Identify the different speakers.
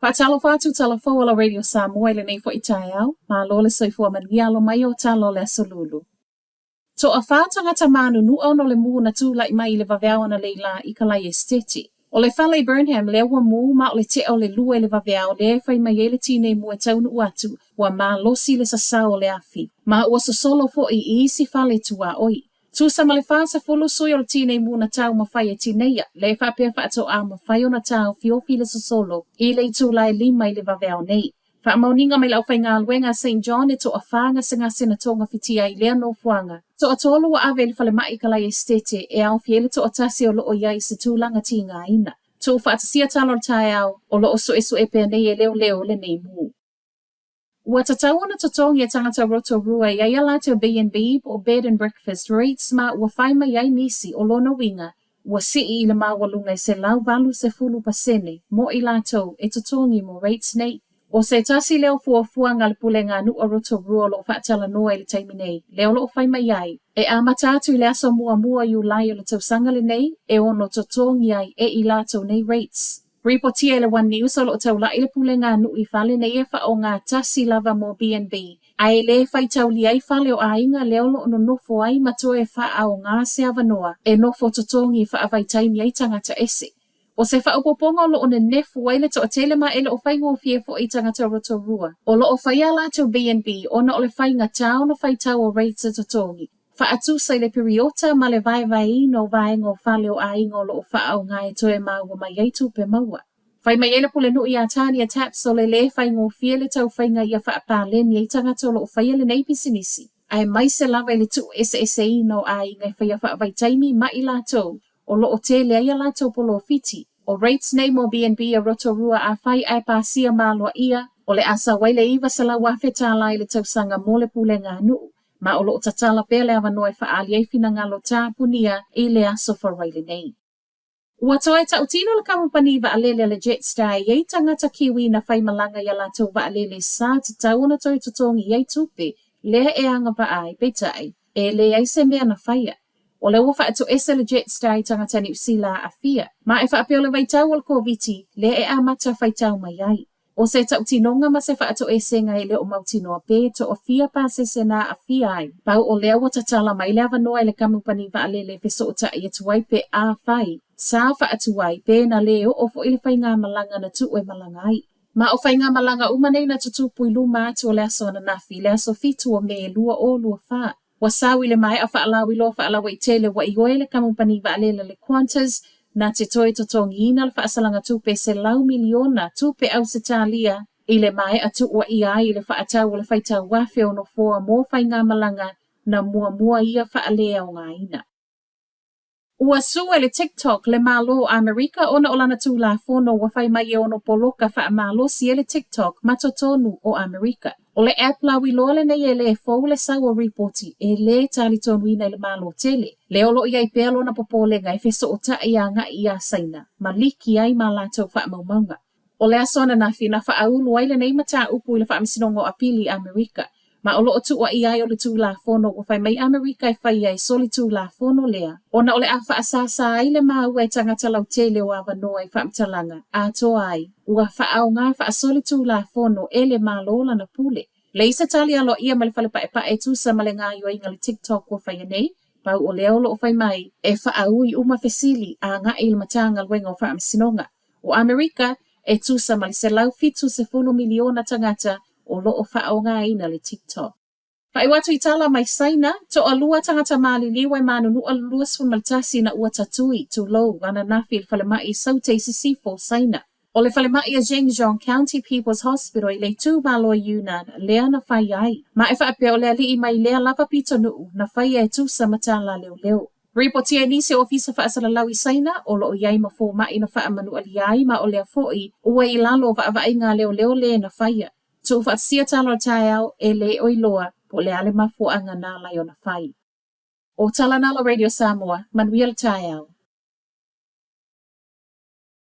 Speaker 1: Faatalofa atu tala fou a la Radio Samoa i lenei foi taeao, malo le soifua manuia alo mai o tala o le Aso Lulu. Toafā tagata manunuʻa ona o le mū na tulaʻi mai i le vaveao analeila i Kalae Esetete. O le fale i Burnham lea ua mū ma o le teʻa o le 2 i le vaveao lea e fai mai ai le tinei mu e taunuu atu ua malosi le sasao o le afi ma ua sosolo foʻi i isi fale tuaʻoi. Tusa ma le 40 sui o le tinei mu na taumafai e tineia lea e faapea faatoa mafai ona taofiofi le sosolo i le itula e 5 i le vaveao nei. Faamaoniga mai le aufaigaluega a Saint John e toafā gasegase na togafitia ai i lea nofoaga. Toatolu ua ave i le falemai i Kalae Esetete e aofia ai le toatasi o loo i ai i se tulaga tigaina. Tuufaatasia tala o le taeao, o loo suesue pea nei e leoleo lenei mū. Ua tatau ona totogi e tagata Rotorua e i ai a latou B&B po o Bed and Breakfast rates ma ua fai mai ai nisi o lona uiga ua sii i le maualuga e 180% mo i latou e totogi mo rates nei. ʻO se tasi lea o fuafuaga a le Pulega a Nuu o Rotorua o loo faatalanoa i le taimi nei, lea o loo fai mai ai, e amata atu i le aso muamua o Iulai o le tausaga lenei e ono totogi ai e i latou nei rates. Ripotia e le One News o loo taulaʻi le pulega a nuu i fale nei e faaaoga tasi lava mo B&B ae le faitaulia ai fale o aiga lea o loo nonofo ai ma toe faaaoga se avanoa e nofo totogi faavaitaimi ai tagata ese. ʻO se faaopoopoga o loo nenefu ai le toatele ma e le o faigofie foi i tagata o Rotorua o loo faia a latou B&B ona o le faigata ona faitau o rates e totogi faatusa i le piriota ma le vaevaeina o vaega o fale o aiga o loo faaaoga e toe maua mai ai tupe maua. Fai mai ai le pulenuu iā Tania Taps o le lē faigofie le taufaiga ia faapaleni ai tagata o loo faia lenei pisinisi, aemaise lava i le tuueseeseina o aiga e faia faavaitaimi ma i latou o loo tele ai a latou polofiti. ʻO rates nei mo B&B a Rotorua afai ae pasia maloaʻia, o le a sau ai le $900,000 i le tausaga mo le pulega a nuu, ma o loo tatala pea le avanoa e faaali ai finagalo tapunia i le aso Faraile lenei. Ua toe tautino le kamupani vaalele a le Jetstar e i ai tagata Kiwi na faimalaga i a latou vaalele sa tatau ona toe totogi i ai tupe lea e agavaa ai, peitai, e leai se mea na faia. O lea ua faatoese le Jetstar i tagata Niu Sila aafia, ma e faapea o le vaitau o le Koviti lea e amata faitau mai ai. ʻO se tautinoga ma se faatoesega e le o mautinoa pe toafia pasese na aafia ai. Pau o lea ua tatala mai le avanoa i le kamupani vaalele e fesootaʻi atu ai pe afai sa faatuai pe na lē oo foi le faigamalaga na tuu e malaga ai. Ma o faigamalaga uma nei na tutupu i luma atu o le aso ananafi, le aso 7 o Me 2024. Ua sau i le maea faalauiloa faalauaitele ua ioe le kamupani vaalele a le Qantas na te toe totogiina le faasalaga tupe $100 miliona tupe Ausetalia i le maea tuuaia ai i le faatau o le faitau afe o nofoa mo faigamalaga na muamua ia faaleaogaina. Ua sue le TikTok le Malo o Amerika ona o lana tulafono ua fai mai e ono poloka faamalosi ai le TikTok ma totonu o Amerika. ʻO le app lauiloa lenei e lē fou le sau o ripoti e lē talitonuina i le Malo tele. Lea o loo i ai pea lona popolega e fesootaʻi agaʻi iā Saina ma liki ai ma latou faamaumauga. ʻO le aso ananafi na faaulu ai lenei mataupu i le Faamasinoga o Apili i Amerika, ma o loo tuuaia ai o le tulafono ua fai mai Amerika e faia e solitulafono lea ona o le a faasāsā ai le maua e tagata lautele o avanoa i faamatalaga atoa ai ua faaaoga faasolitulafono e le Malo lana pule. Leai se tali aloaia mai le fale paepae e tusa ma le gaoioiga a le TikTok ua faia nei, pau o lea o loo fai mai e faaui uma fesili agaʻi i le Matagaluega o Faamasinoga o Amerika e tusa ma le 170 miliona tagata o loo faaaogaina le TikTok. Faaiu atu i tala mai Saina, toalua tagata maliliu e manunuʻa 21 na ua tatui tulou ananafi i le falemai Saute i Sisifo, Saina. ʻO le falemai a Zhengzhong County People's Hospital i le itumalo Yunnan lea na fai ai. Ma e faapea o le alii mai lea lava pitonuu na faia e tusa ma tala leoleo. Ripotia e nisi o ofisa faasalalau i Saina o loo i ai ma fomaʻi na faamanualia ai ma o lea foʻi ua i lalo o vaavaaiga a leoleo lē na faia. Tuufaatasia tala o le taeao e lē o iloa po o le a le mafuaaga na ala ai ona fai. ʻO tala na a la Radio Samoa, manuia le taeao.